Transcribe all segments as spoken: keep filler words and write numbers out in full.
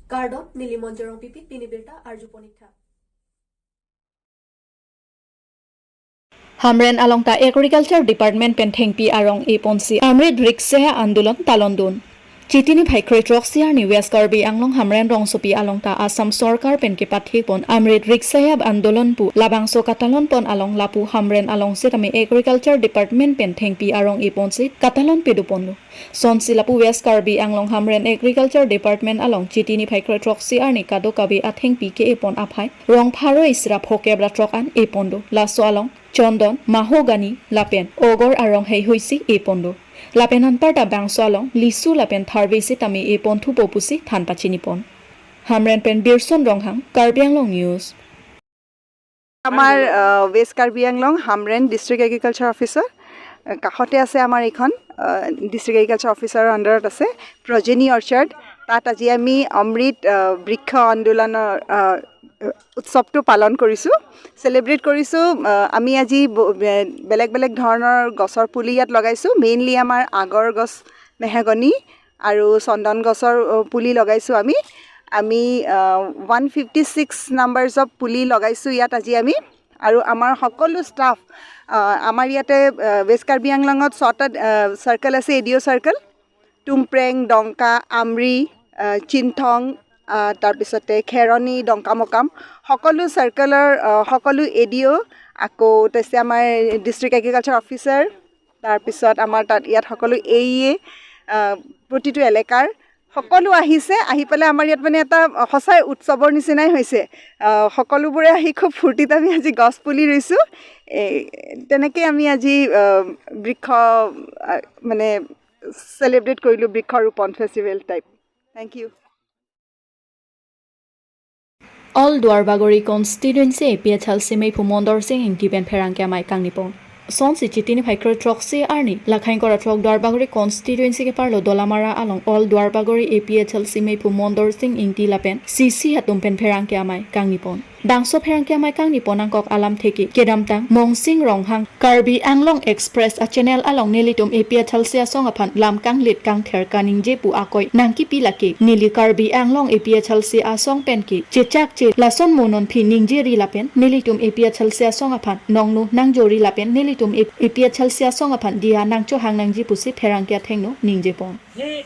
Kardom, neli Monjorong Pipit, pini birta arju ponik tha. Hamren along ta Agriculture Department pen thengpi arong eponsi Amrit Riksha Andolon talon dun. Chiti niphai kre throksi arni West Karbi Anglong Hamren rongsopi along ta Assam Sorkar pen kepathipon Amrit Riksha Andolon pu labangso katalon pon along lapu Hamren along sitame Agriculture Department pen thengpi arong eponsi katalon pedoponlo. Sonsi lapu West Karbi Anglong Hamren Agriculture Department along Chiti niphai kre throksi arni kadokave athengpi ke-epon aphai rong pharo isi ra phokep ra throk an eponlo. Laso along chondon, mahogany lapen ogor arong heihuisi eponlo. Lapen anparta bangso along lisu lapen tharve sitame epon thupo pusi than pachinipon. Hamren pen Birson Ronghang, Karbi Anglong News. আমাৰ আহ, ৱেষ্ট কাৰ্বি আংলং Hamren district agriculture অফিচৰ আহ, কাষতে আছে আমাৰ এইখন district agriculture অফিচাৰৰ আণ্ডাৰত আছে প্ৰজেনী অৰ্চাৰ্ড। তাত আজি আমি অমৃত আহ, বৃক্ষ আন্দোলনৰ আহ, উৎসৱটো পালন কৰিছোঁ, চেলিব্ৰেট কৰিছোঁ। আহ, আমি আজি ব- বে- বেলেগ বেলেগ ধৰণৰ গছৰ পুলি ইয়াত লগাইছোঁ। মেইনলি আমাৰ আগৰ গছ মেহগনি আৰু চন্দন গছৰ আহ, পুলি লগাইছোঁ আমি। আমি one fifty six numbers of পুলি লগাইছোঁ ইয়াত আজি আমি। আৰু আমাৰ সকলো ষ্টাফ আমাৰ ইয়াতে আহ, ৱেষ্ট কাৰ্বি আংলঙত ছটা চাৰ্কল আছে, এ ডি অ' চাৰ্কল, টুমপ্ৰেং, ডংকা, আমৰি, আহ, চিনথং, আহ, তাৰপিছতে খেৰণি, ডংকামকাম, সকলো চাৰ্কলৰ আহ, সকলো এ ডি অ', আকৌ তেছে আমাৰ ডিষ্ট্ৰিক্ট এগ্ৰিকালচাৰ অফিচাৰ, তাৰপিছত আমাৰ তাত ইয়াত সকলো এ ই এ, আহ, প্ৰতিটো এলেকাৰ সকলো আহিছে। আহি পেলাই আমাৰ ইয়াত মানে এটা সঁচাই উৎসৱৰ নিচিনাই হৈছে। আহ, সকলোবোৰে আহি খুব ফূৰ্তিত আমি আজি গছ পুলি ৰুইছোঁ। এই তেনেকৈ আমি আজি আহ, বৃক্ষ আহ, মানে চেলিব্ৰেট কৰিলোঁ, বৃক্ষৰোপণ festival type. Thank you. All Duarbagori Constituency A P H L C meiphu Mondor Sing Ingti pen pherangke amei kangnipon. Sonsi Chiti niphai kre throksi arni Lakhain kora throk Duarbagori Constituency keparlo Dolamara along All Duarbagori A P H L C meiphu Mondor Sing Ingti lapen C C atum pen pherangke amei kangnipon. Bangso pherangke amei kangnipon angkok alamthe ke kedamtang Mongsing Ronghang Karbi Anglong Express a channel along nelitum A P H L C asong aphan lam kanglit kangther kaningje pu akoi nangkipi lake neli Karbi Anglong A P H L C asong pen ke chechakche lason mo non phi ningjeri lapen nelitum A P H L C asong aphan nongno nangjori lapen nelitum A P H L C asong aphan diya nangchohang nangji pusi pherangke athengno ningjepon. He,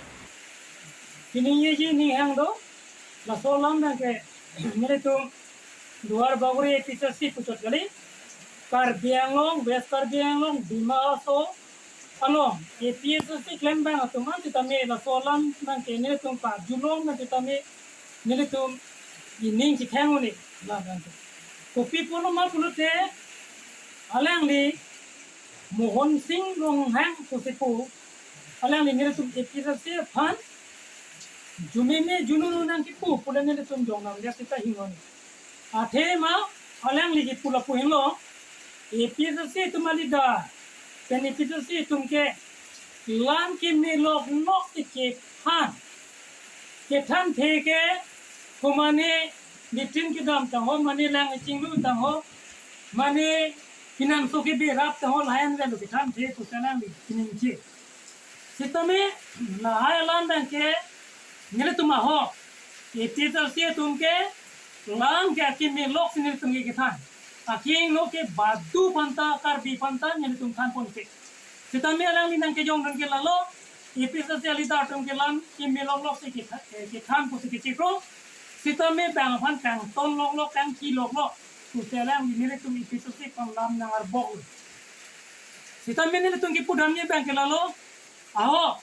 kiningjeji ninghang do, laso alam abangke nelitum Duarbagori A P H L C puchot kali, Karbi Anglong, West Karbi Anglong, Dima Hasao along A P H L C klembang atum an sitame laso alam abangke nelitum pajulong abang sitame nelitum ining chitheng un-e, la abangke. Kopi pulo ma pulote alangli Mohon Sing Ronghang pusi pu, alangli nelitum A P H L C aphan jumeme jununu nangkipu pule nelitum jongnam dia sita hingon. Athema alangli kipu lapu henlo, A P H L C atum a leader pen A P H L C atum ke lam keme lok nok si kethan, kethan the ke, ko mane meeting kedam tangho, mane lang chinglu tangho, mane pinangso kebi rap tangho, layan velo kethan the pusi alangli kiningje. Sitame lahai alam abangke nelitum ahok A P H L C atum ke lam ke akeme lok si nelitum ke kethan. Akehingno ke badu aphanta, Karbi aphanta nelitum thanpon ke. Sitame alangli nangkejongdun ke lalo, A P H L C a leader atum ke lam keme lok lok si ketha- eh, kethan pusi kechekrong. Sitame bang aphan kangton lok lok, kangki lok lok pusi alangli nelitum A P H L C aphan lam nangarbok. Sitame nelitum kipu damji abangke lalo, aho,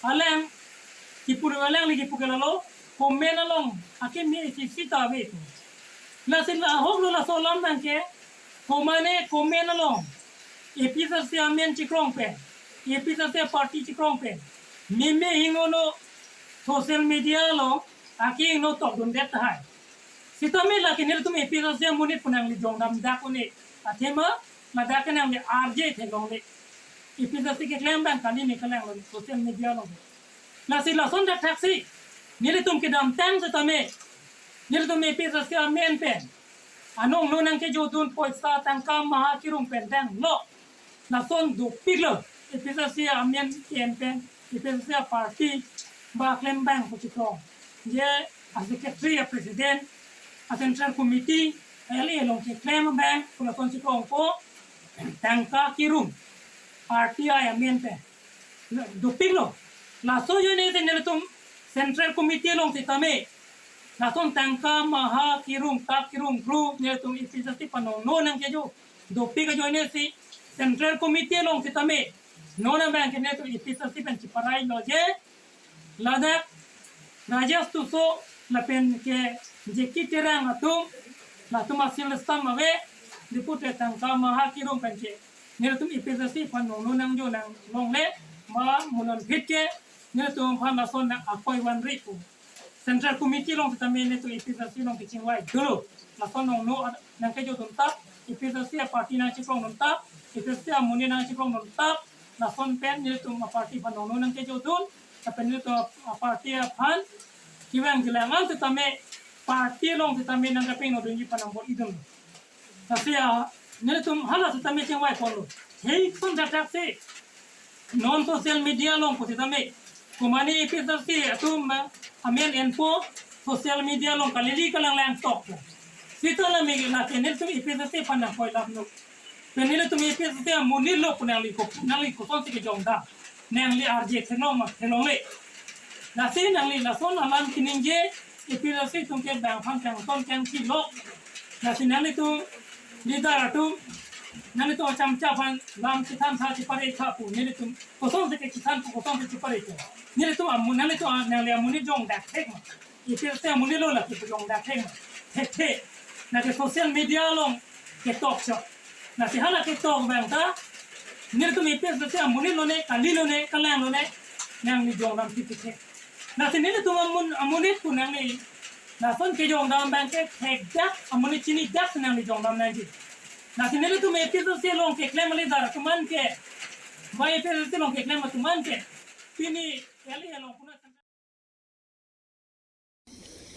alang, kipu dam alangli kipu ke lalo, comment along akeme isi sita ave pu. Lasi la ahoklo laso alam abangke, ko mane comment along A P H L C amen chekrong pen, A P H L C party chekrong pen meme hingono social media along akehingno tokdundet tahai. Sitame lake nelitum A P H L C amonit pu nangli jongnam dak un-e, athema ladak ke nangli arje theklongle. A P H L C keklem abang kali ne kalanglo social media along. Lasi lason dak thaksi nelitum kedamtang sitame nelitum A P H L C amen pen anong lo nangkejodun, poisa tangka maha kirung pen danglo. Lason dopiklo A P H L C amen pen pen A P H L C party ba klembang pu chekrong. Je a secretary, a president, a central committee, L A along keklem abang, kulaton si krongpo, tangka kirum, R T I amen pen. Dopiklo, laso ajoine si nelitum central committee along sitame, lason tangka maha kirum, kap kirum, kru, nelitum A P H L C aphan nongno nangkejo. Dopik ajoine si central committee along sitame, non abang ke nelitum A P H L C pen chiparai lo je, ladak Rajesh Tisso lapen ke J K Terang atum, latum asil stam ave, depute tangka maha kirum pen ke nelitum A P H L C aphan nongno nangjo nang longle, ma munan phit ke nelitum aphan lason nang akoi vanri pu. Central committee along sitame nelitum A P H L C along kechingvai dolo. Lason nongno ad-, nangkejodun tap, A P H L C a party nangchikrongdun tap, A P H L C amonit nangchikrongdun tap, lason pen nelitum a party aphan nongno nangkejodun, lapen nelitum a party aphan kevang kelang an sitame party along sitame nangkepingnodunji aphan nang bor-idun. Lasi a, nelitum hala sitame chingvai ponlo. Hei son thakthak si non social media along pusitame, komane A P H L C atum, eh, amen enpo, social media along kalili kalanglang tokpo. Sita lami lake nelitum A P H L C aphan nangkoi laplo. Pen nelitum A P H L C amonit lo pu nangli ko, nangli koson si kejongdam. Nangli arje theklong ma theklongle. Lasi nangli lason alam keningje, A P H L C atum ke bang aphan kangton kangthilok. Lasi nanglitum leader atum, nanglitum achamcha aphan lam chethan tha chipare tha pu, nanglitum koson si kechethan pu, koson si chipare tha. Nanglitum amu, nanglitum a, nangli amonit jongdak thek ma. A P H L C amonit lo lake jongdak thek ma. Thekthe. Lake social media along ketok chok. Lasi hala ketok abang ta, nelitum A P H L C amonit lone, kali lone, kalang lone, nangli jongdam thipithe. Lasi nelitum amun, amonit pu nangli, lason kejongdam abang ke thekdak, amonit chinidak si nangli jongdam nangji. Lasi nelitum A P H L C along keklem a leader atum an ke, ba A P H L C along keklem atum an ke, pini L A along puna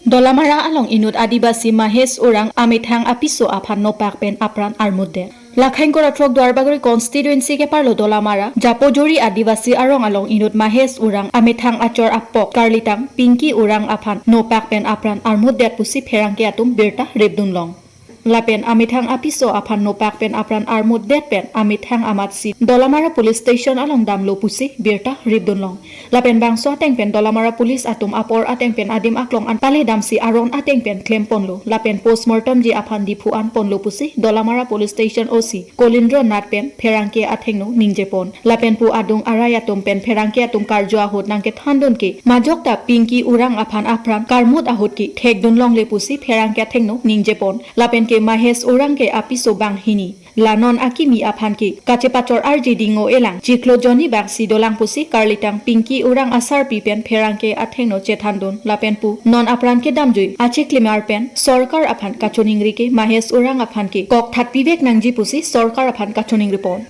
Dolamara along inut Adivasi Mahesh Urang amethang apiso aphan nopak pen apran armutdet. Lakhang Koratrok Duarbagori constituency keparlo Dolamara, Japojori Adivasi arong along inut Mahesh Urang amethang achor apok karlitang Pinky Urang aphan nopak pen apran armutdet pusi pherangke atum birta ripdunlong. Lapen amethang apiso aphan nopak pen apran armutdet pen amethang amatsi Dolamara Police Station along damlo pusi birta ripdunlong. Lapen bangso ateng pen Dolamara Police atum apor ateng pen adim aklong an pale damsi aron ateng pen klemponlo. Lapen postmortem ji aphan Diphu an ponlo pusi Dolamara Police Station O C Kolindro Nath pen pherangke athengno ningjepon. Lapen pu adung arai atum pen pherangke atum karju ahut nangkethandun ke majok ta Pinky Urang aphan apran karmut ahut ke thekdunlongle pusi pherangke athengno ningjepon. Lapen ke Mahesh Urang ke apiso banghini. La non akimi aphan ke kachepachor arje ding-o-elang chiklo jonni bangsi dolang pusi karlitang Pinky Urang asarpi pen pherangke athengno chethandun. Lapen pu non apran kedamjui achiklimar pen sorkar aphan kachoningri ke Mahesh Urang aphan ke kok thatpivek nangji pusi sorkar aphan kachoningripon.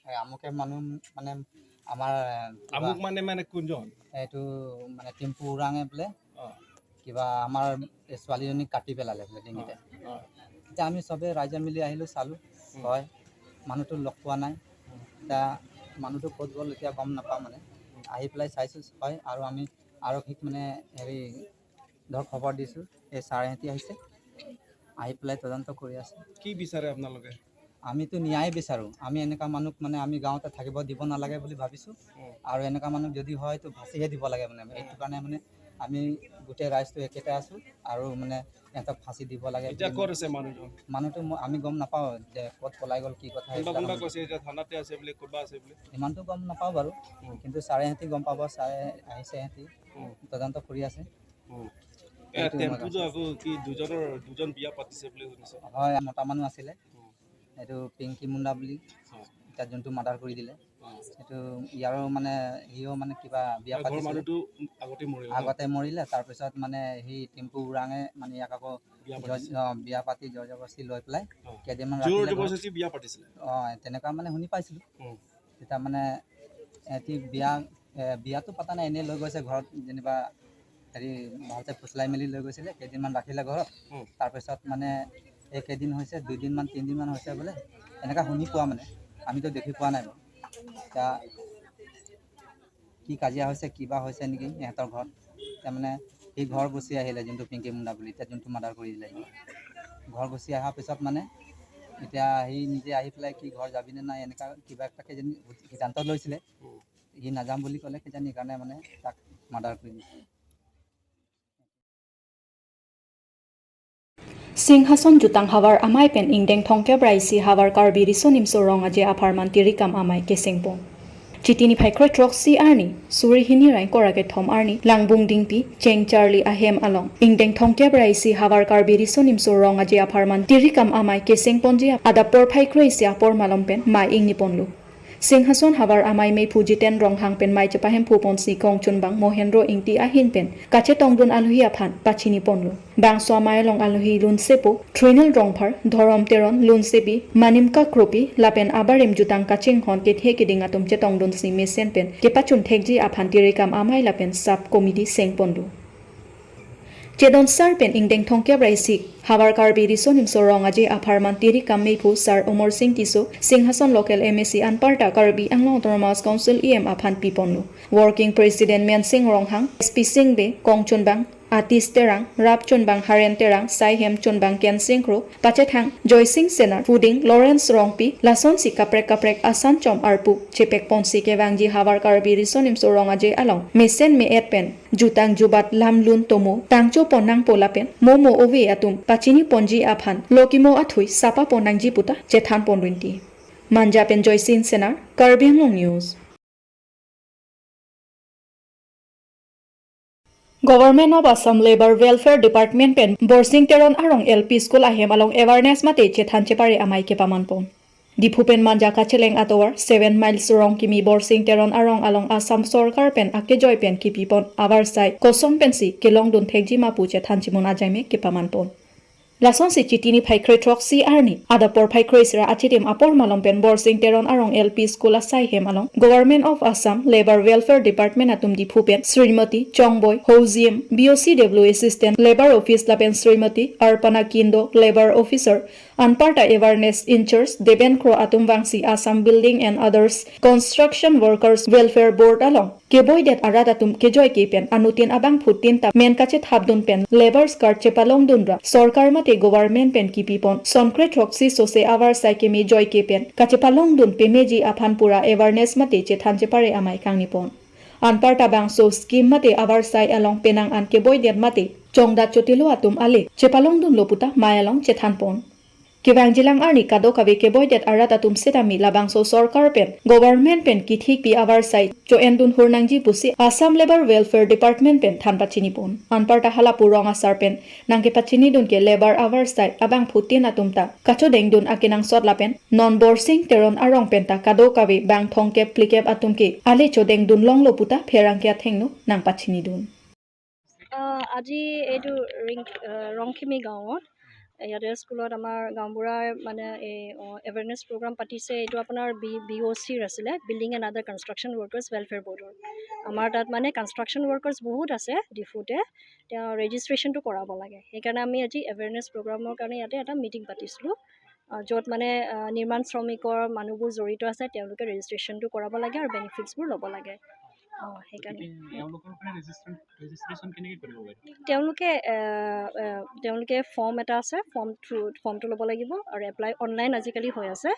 এ, আমুকে মানুহ মানে আমাৰ, এ, কিবা আমুক মানে, মানে কোনজন? এইটো মানে টিম্পু ওৰাঙে বোলে অ। কিবা আমাৰ এই ছোৱালীজনীক কাটি পেলালে বোলে ডিঙিতে। অ, অ। এতিয়া আমি চবে ৰাইজে মিলি আহিলোঁ, চালোঁ। উম। হয়, মানুহটো লগ পোৱা নাই। উম। এতিয়া মানুহটো ক'ত গ'ল এতিয়া গম নাপাওঁ মানে। উম। আহি পেলাই চাইছোঁ, হয়, আৰু আমি আৰক্ষীক মানে হেৰি ধৰ খবৰ দিছোঁ, এই ছাৰ এহেঁতি আহিছে, আহি পেলাই তদন্ত কৰি আছে। কি বিচাৰে আপোনালোকে? আমিতো ন্যায় বিচাৰোঁ। আমি এনেকুৱা মানুহ মানে আমি গাঁৱতে থাকিব দিব নালাগে বুলি ভাবিছোঁ। উম। আৰু এনেকুৱা মানুহ যদি হয় তো ফাঁচিহে দিব লাগে মানে। উম। এইটো কাৰণে মানে আমি গোটেই ৰাইজটো একেটা আছোঁ আৰু মানে সিহঁতক ফাঁচি দিব লাগে এতিয়া বুলি ক'ত মানে আছে মানুহজন? মানুহটো ম-, আমি গম নাপাওঁ যে ক'ত পলাই গ'ল, কি কথা কোনোবা সেইবিলাক কোনোবা আমি কৈছে এতিয়া থানাতে আছে বুলি, ক'ৰবাত আছে বুলি? ইমানটো গম নাপাওঁ বাৰু। উম। কিন্তু ছাৰে সিহঁতি গম পাব, ছাৰে আহিছে সিহঁতি। উম। তদন্ত কৰি আছে। উম। এ, এইটো টেম্পু আমাৰ যে আকৌ কি দুজনৰ, দুজন বিয়া পাতিছে বুলি শুনিছোঁ। হয়, মতা মানুহ আছিলে। উম। এইটো পিংকি মুণ্ডা বুলি, হয়। এতিয়া যোনটো মাৰ্ডাৰ কৰি দিলে। হয়। এইটো ইয়াৰো মানে, সিও মানে কিবা বিয়া তাৰ ঘৰৰ পাতিছিলে। মানুহটো আগতে মৰিল ন? আগতে মৰিলে, তাৰপিছত মানে সি টিম্পু ওৰাঙে মানে ইয়াক আকৌ বিয়া জয়-, পাতিছে। অ, বিয়া পাতি জয় জবৰদস্তি লৈ পেলাই হয়। কেইদিনমান জোৰ ৰাখিলে ঘৰত। জবৰদস্তি বিয়া পাতিছিলে? অ, তেনেকুৱা মানে শুনি পাইছিলোঁ। উম। তেতিয়া মানে এটি বিয়া, এ, বিয়াটো পতা নাই, এনেই লৈ গৈছে ঘৰত, যেনিবা হেৰি ভালছে ফুচলাই মেলি লৈ গৈছিলে, কেইদিনমান ৰাখিলে ঘৰত। উম। তাৰপিছত মানে এই কেইদিন হৈছে, দুদিনমান, তিনিদিনমান হৈছে বোলে, এনেকুৱা শুনি পোৱা মানে, আমিতো দেখি পোৱা নাই বাৰু। এতিয়া কি কাজিয়া হৈছে, কিবা হৈছে নেকি ইহঁতৰ ঘৰত, তাৰমানে সি ঘৰ গুচি আহিলে, যোনটো পিংকি মুণ্ডা বুলি, এতিয়া যোনটো মাৰ্ডাৰ কৰি দিলে। ঘৰ গুচি অহাৰ পিছত মানে এতিয়া সি নিজে আহি পেলাই কি ঘৰ যাবিনে নাই, এনেকা কিবা এটাকে যেন সিদ্ধান্ত লৈছিলে। সি নাযাম বুলি ক'লে কিজানি, সেইকাৰণে মানে তাক মাৰ্ডাৰ কৰি দিছে। Singhason jutang havar amei pen ingdeng thomkep ra isi havar Karbi Riso Nimso Rong Aje apharman Tirikam Amei kesengpon. Chiti niphai kre throksi arni, suri hini ra ingkoi ra kethom arni, Langbung Dingpi, Chengcharli ahem along ingdeng thomkep ra isi havar Karbi Riso Nimso Rong Aje apharman Tirikam Amei kesengponji adap porphai kre isi apor malom pen mei ingniponlo. Singhason havar amei meiphu Jiten Ronghang pen mei chepahemphuponsi kongchunbang Mohendro Ingti ahin pen kachetongdun alohi aphan pachiniponlo. Bangso amei along alohi lunsepo Trinil Rongphar, Dhorom Teron, lunsepi Manimka Kropi lapen abarim jutang kachinghon kethe kiding atum chetongdunsi mesen pen kepachun thekji aphan Tirikam Amei lapen sub committee sengponlo. Chedon sar pen ingdeng thomkep ra isi havar Karbi Riso Nimso Rong Aje apharman Tirikam meiphu Sar Omor Sing Tisso, Singhason local M A C anparta Karbi Anglong Autonomous Council E M aphan piponlo. Working President Mensing Ronghang, S P Singbe, kongchunbang Atis Terang, rapchunbang Haren Terang, saihem chunbang Ken Singkro, pachethang Joysing Senar, puding Lawrence Rongpi, lasonsi kaprek kaprek asan chom arpu chepekponsi kevangji havar Karbi Riso Nimso Rong Aje along mesen me-et pen jutang jubat lamlun tomo tangchopon nangpo lapen momo ove atum pachiniponji aphan lokimo athui sapapon nangji puta chethanpon rinti. Manja pen Joysing Senar, Karbi Anglong News. Government of Assam Labour Welfare Department pen Borsing Teron arong L P School ahem along awareness mate chethan chepare amei kepamanpon. Diphu pen Manja kacheleng atovar seven miles Rongkimi Borsing Teron arong along Assam sorkar pen akejoi pen kipipon avarsai koson pensi kelongdun thekji ma pu chethan chimun ajaime kepamanpon. Lasonsi Chiti niphai kre throksi arni, adap porphai kre isi ra achitim apor malom pen Borsing Teron arong L P School asaihem along Government of Assam Labour Welfare Department atum Diphu pen Srimati Chongboi Hojiem, B O C W Assistant Labour Office lapen Srimati Arpana Kindo, Labour Officer, anparta awareness in-charge Deben Kro atum vangsi Assam Building and Others Construction Workers Welfare Board along keboidet arat atum kejoike pen anuttin abangphutin ta men kachethapdun pen labour card chepalongdun ra sorkar mate government pen kipipon sonkre throksi sose avarsai keme joike pen kachepalongdun pemeji aphan pura awareness mate chethan chepare amei kangnipon. Anparta bangso scheme mate avarsai along penang an keboidet mate chongdat chotilo atum ale chepalongdunlo puta mei along chethanpon. Kevangjilang arni kadokave keboidet arat atum setame labangso sorkar pen government pen kithikpi avarsai cho-endun hur nangji pusi Assam Labour Welfare Department pen than pachinipon. Anparta halapu rong asar pen nangkepachinidun ke labour avarsai abangphutin atum ta kachodengdun akenangsot lapen non Borsing Teron arong pen ta kadokave bang thomkep phlikep atum ke ale chodengdun longlo puta pherangke athengno nangpachinidun. আহ, আজি এইটো ৰিং আহ, ৰংখিমি গাঁৱত ইয়াতে স্কুলত আমাৰ গাঁওবুঢ়াই মানে এই এৱেৰনেছ প্ৰগ্ৰাম পাতিছে। এইটো আপোনাৰ বি বি অ' চিৰ আছিলে, building and other construction workers welfare বৰ্ডৰ। আমাৰ তাত মানে কনষ্ট্ৰাকশ্যন ৱৰ্কাৰ্ছ বহুত আছে ডিফুতে, তেওঁ ৰেজিষ্ট্ৰেশ্যনটো কৰাব লাগে। সেইকাৰণে আমি আজি এৱেৰনেছ প্ৰগ্ৰামৰ কাৰণে ইয়াতে এটা মিটিং পাতিছিলোঁ। আহ, য'ত মানে আহ, নিৰ্মাণ শ্ৰমিকৰ মানুহবোৰ জড়িত আছে, তেওঁলোকে ৰেজিষ্ট্ৰেশ্যনটো কৰাব লাগে আৰু বেনিফিটছবোৰ ল'ব লাগে। অ, সেইকাৰণে। গতিকে এওঁলোকৰ কাৰণে ৰেজিষ্ট্ৰেশ্যন ৰেজিষ্ট্ৰেশ্যন কেনেকৈ কৰিব পাৰিব? তেওঁলোকে এ, এ, তেওঁলোকে ফৰ্ম এটা আছে, ফৰ্ম থ্ৰু ফৰ্মটো ল'ব লাগিব আৰু এপ্লাই অনলাইন আজিকালি হৈ আছে।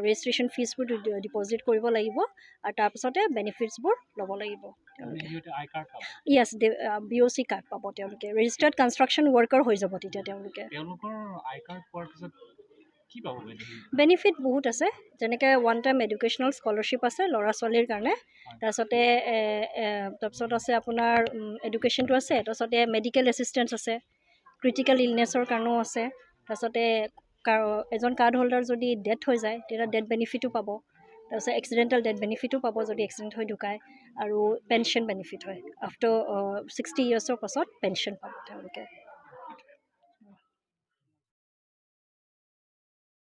ৰেজিষ্ট্ৰেশ্যন ফিজবোৰ ডিপজিট কৰিব লাগিব আৰু তাৰপিছতে বেনিফিটছবোৰ ল'ব লাগিব। মানে তেওঁলোকে সিহঁতে আই কাৰ্ড পাব? য়েছ, দে বি অ' চি কাৰ্ড পাব তেওঁলোকে। ৰেজিষ্টাৰ্ড কনষ্ট্ৰাকশ্যন ৱৰ্কাৰ হৈ যাব তেতিয়া তেওঁলোকে। তেওঁলোকৰ আই কাৰ্ড পোৱাৰ পিছত কি পাব বেনিফিট? বেনিফিট বহুত আছে, যেনেকে ওৱান টাইম এডুকেশ্যনেল স্কলাৰশ্বিপ আছে ল'ৰা ছোৱালীৰ কাৰণে। হয়। তাৰপিছতে এ, এ, তাৰপিছত আছে আপোনাৰ এডুকেশ্যনটো আছে, তাৰপিছতে মেডিকেল এছিষ্টেঞ্চ আছে, ক্ৰিটিকেল ইলনেছৰ কাৰণেও আছে। তাৰপিছতে কা- এজন কাৰ্ড হোল্ডাৰ যদি ডেথ হৈ যায়, তেতিয়া ডেথ বেনিফিটো পাব। তাৰপিছত এক্সিডেণ্টেল ডেথ বেনিফিটো পাব যদি এক্সিডেণ্ট হৈ ঢুকায়, আৰু পেনশ্যন বেনিফিট হয় আফটাৰ ছিক্সটি ইয়াৰ্ছৰ পাছত পেনশ্যন পাব তেওঁলোকে।